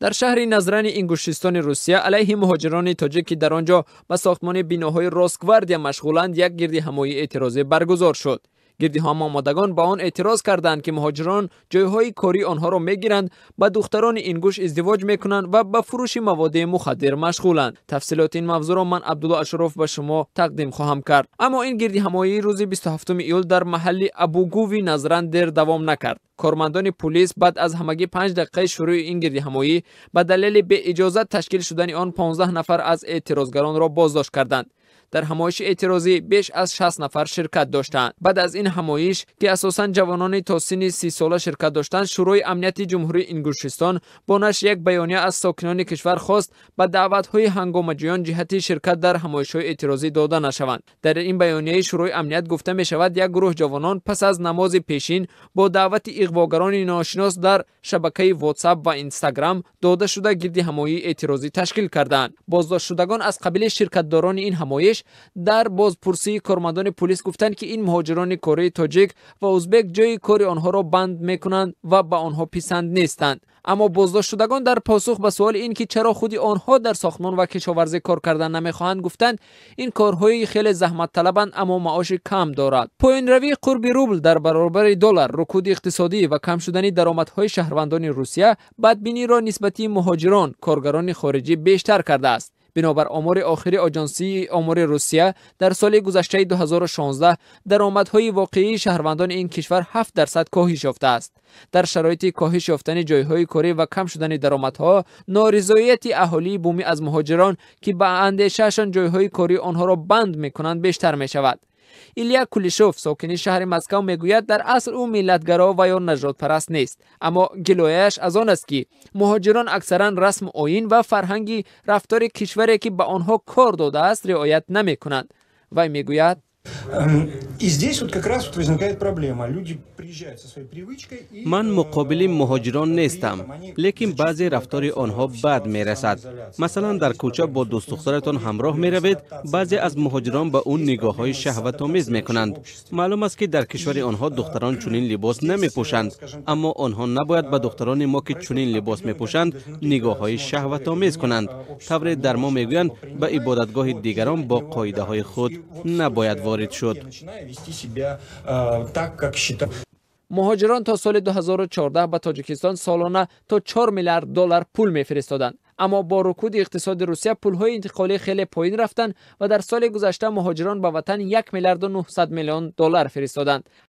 Дар шаҳри Назрани Ингушистони Русия алайҳи муҳоҷирони тоҷик, ки дар он ҷо ба сохтмони биноҳои Росгвардия машғуланд, як гирдиҳамоии эътирозӣ баргузор шуд. Гирдиҳамомадагон ба он эътироз карданд, ки муҳоҷирон ҷойҳои кории онҳоро мегиранд, ба духтарони ингуш издивоҷ мекунанд ва ба фурӯши маводи мухаддир машғуланд. Тафсилоти ин мавзӯъро ман, Абдулло Ашуров, ба шумо тақдим хоҳам кард. Аммо ин гирдиҳамоии рӯзи 27 июл дар маҳалли Абугуви Назран дер давом накард. Кормандони пулис баъд аз ҳамагӣ 5 дақиқаи шурӯи ин гирдиҳамоӣ ба далели беиҷозат ташкил шудани он 15 нафар аз эътирозгаронро боздошт карданд. Дар ҳамоиши эътирозӣ беш аз 60 нафар ширкат доштанд. Баъд аз ин ҳамоиш, ки асосан ҷавонони то синни 30 сола ширкат доштанд, Шӯрои амнияти Ҷумҳурии Ингушистон бо нашри як баёния аз сокинони кишвар хост, ба даъватҳои ҳангомаҷӯён ҷиҳати ширкат дар ҳамоишҳои эътирозӣ дода нашаванд. Дар ин баёнияи Шӯрои амният гуфта мешавад, як гурӯҳ ҷавонон пас аз намози пешин бо даъвати иғвогарони ношинос дар шабакаи Ватсап ва Инстаграм дода шуда гирди ҳамоии эътирозӣ ташкил кардаанд. Боздоштшудагон аз қабили ширкатдорони ин ҳамоиш дар бозпурсии кормандони пулис гуфтанд, ки ин муҳоҷирони кории тоҷик ва узбек ҷойи кори онҳоро банд мекунанд ва ба онҳо писанд нестанд. Аммо боздоштшудагон дар посух ба суоли ин ки чаро худи онҳо дар сохтмон ва кишоварзӣ кор кардан намехоҳанд, гуфтанд, ин корҳои хеле заҳматталабанд, аммо маоши кам дорад. Поёнравии қурби рубл дар баробари доллар, рукуди иқтисодӣ ва кам шудани даромадҳои шаҳрвандони Русия бадбиниро нисбати муҳоҷирон, коргарони хориҷӣ бештар кардааст. Бинобар омори охири Оҷонсии омори Русия, дар соли гузаштаи 2016 даромадҳои воқеии шаҳрвандони ин кишвар 7% коҳиш ёфтааст. Дар шароити коҳиш ёфтани ҷойҳои корӣ ва кам шудани даромадҳо, норизоияти аҳолии бумӣ аз муҳоҷирон, ки ба андешаашон ҷойҳои кории онҳоро банд мекунанд, бештар мешавад. Иля Кулишов, сокини шаҳри Москав, мегӯяд, дар асл ӯ миллатгаро ва ё нажодпараст нест, аммо гилояш аз он аст, ки муҳоҷирон аксаран расму оин ва фарҳанги рафтори кишваре, ки ба онҳо кор додааст, риоят намекунанд. Вай мегӯяд: И здесь вот как раз вот возникает проблема. Люди приезжают со своей привычкой и Ман муқобили муҳоҷирон нестам, лекин баъзе рафтори онҳо бад мерасад. Масалан, дар кӯча бо дӯстдухтаратон ҳамроҳ меравед, баъзе аз муҳоҷирон ба ӯ нигоҳҳои шаҳватомез мекунанд. Маълум аст, ки дар кишвари онҳо духтарон чунин либос намепӯшанд, аммо онҳо набояд ба духтарони мо, ки чунин либос мепӯшанд, нигоҳҳои шаҳватомез кунанд. Тавре дар мо мегӯянд, ба ибодатгоҳи дигарон бо қоидаҳои худ набояд ворид шуд. Вести себя так, как считают. Муҳоҷирон то соли 2014 ба Тоҷикистон солона то 4 миллиард доллар пул мефиристоданд, аммо бо рукуди иқтисоди Русия пулҳои интиқолӣ хеле поин рафтанд ва дар соли гузашта муҳоҷирон ба ватан 1 миллиарду 900 миллион доллар фиристоданд.